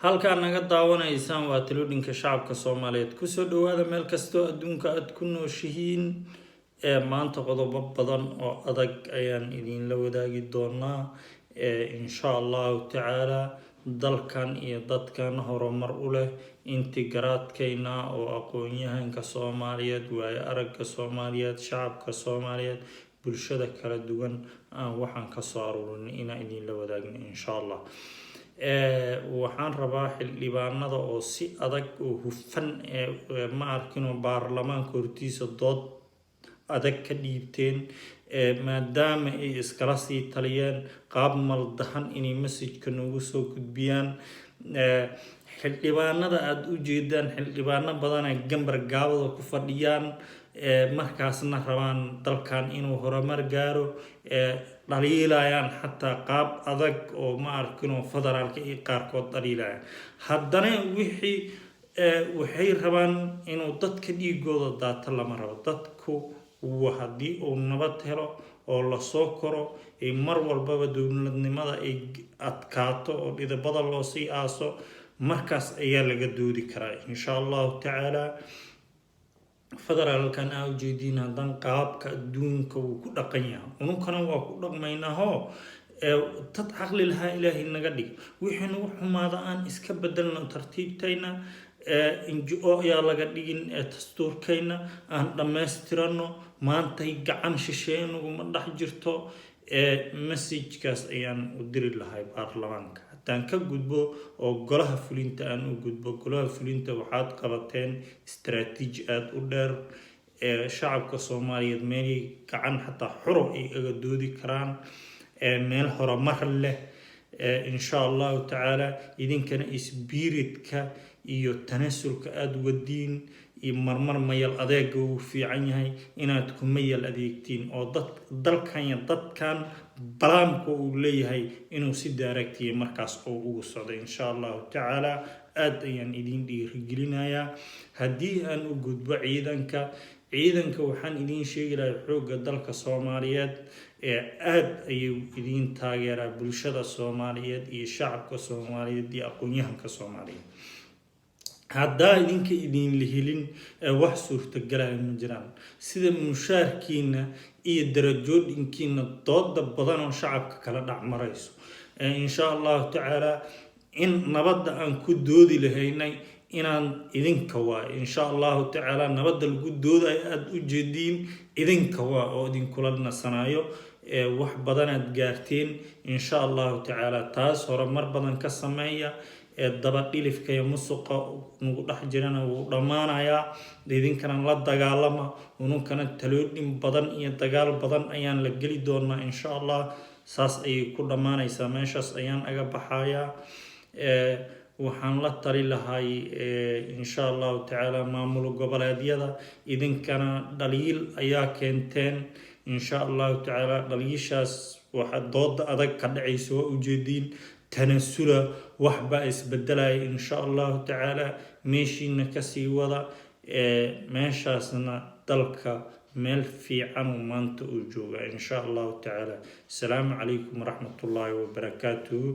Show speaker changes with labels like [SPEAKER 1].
[SPEAKER 1] Halkaa naga daawanaysaan waa Talooyinka Shacabka Soomaaliyeed. Kusoo dhawaada meel kastoo adduunka aada ku nooshihiin. Ee maanta qodobo badan oo adag ayaan idinla wadaagi doonaa, insha Allahu tacaala. Dalkan iyo dadkan horumar u leh intigaraadkayna oo aqoon-yahanka Soomaaliyeed, waayo aragga Soomaaliyeed, shacabka Soomaaliyeed, bulshada kala duwan aan waxaan kasoo aruurinay inaan idinla wadaagno, insha Allah. Waxaan rabaa xildhibaanada oo si adag oo hufan, ma arkinoo, baarlamaanka hortiisa dood adag ka dhiibteen, maadaama ay iskala sii taliyeen qaab maldahan inay message-ka noogu soo gudbiyaan. Xildhibaanada aada u jeedaan, xildhibaano badana gambar gaabada ku fadhiyaan, markaasna rabaan dalkan inuu horumar gaaro, dhaliilayaan xataa qaab adag oo, ma arkinoo, federaalka iyo qaarkood dhaliilayaan. Haddana wixii waxay rabaan inuu dadka dhiigooda daato lama rabo. Dadku haddii uu nabad helo oo lasoo koro, ay mar walbaba dowladnimada ay adkaato oo dhidibada loo sii aaso, markaas ayaa laga doodi karaa, insha Allahu tacaala. Federaalkan aa ujeediin, haddaan qaabka adduunka uu ku dhaqan yahay, ununkana waa ku dhaqmaynaaho. Dad caqli lahaa Ilaahay naga dhig. Wixii nagu xumaada aan iska bedelno tartiibtayna. NGO ayaa laga dhigin dastuurkayna aan dhammaystirano. Maantay gacan shisheeye naguma dhex jirto. Message-kaas ayaan u diri lahay baarlamaanka. Haddaan ka gudbo oo golaha fulinta aan u gudbo, golaha fulinta waxaad qabateen istaraatiiji aada u dheer. Shacabka Soomaaliyeed meelay gacan xataa xuro ay aga doodi karaan, meel horumar leh, insha Allahu tacaala. Idinkana spirit-ka iyo tanasulka aada wadiin iyo marmar mayal adeega uu fiican yahay inaad ku mayal adeegtiin oo dad dalkan iyo dadkan balaamka uu leeyahay inuu si daaragtiya markaas oo ugu socdo, insha Allahu tacaala. Aada ayaan idiin dhiirigelinayaa. Haddii aan u gudbo ciidanka, ciidanka waxaan idiin sheegi lahay, xoogga dalka Soomaaliyeed ee aada ayuu idiin taageeraa bulshada Soomaaliyeed iyo shacabka Soomaaliyeed iyo aqoon-yahanka Soomaaliyeed. Haddaa idinka idinla helin, wax suurtagalaya ma jiraan. Sida mushaarkiina iyo darajoodhinkiina dooda badan oo shacabka kala dhac marayso, insha Allahu tacaala, in nabadda aan ku doodi lahaynay inaan idinka waayo, insha Allahu tacaala. Nabadda lagu doodayo aada u jeediin idinka waa oo idinkula nasanayo. Wax badanaad gaarteen, insha Allahu tacaala. Taas horumar badan ka sameeya. Ee daba dhilifka iyo musuqa nagu dhex jirana wuu dhammaanayaa. Idinkana la dagaalama, ununkana taloodhin badan iyo dagaal badan ayaan la geli doonaa, insha Allah. Saas ayay ku dhammaanaysaa. Meeshaas ayaan aga baxayaa. Waxaan la tali lahay, insha Allahu tacaala, maamul goboleedyada. Idinkana dhaliil ayaa keenteen, insha Allahu tacaala. Dhaliishaas waxa dooda adag ka dhacaysa waa ujeediin. Tanasula, waxbaa isbedelaya, insha Allahu tacaala. Meeshiina kasii wada. Meeshaasna dalka meel fiican uu maanta uu joogaa, insha Allahu tacaala. Asalaamu calaykum waraxmatullaahi wabarakaatuhu.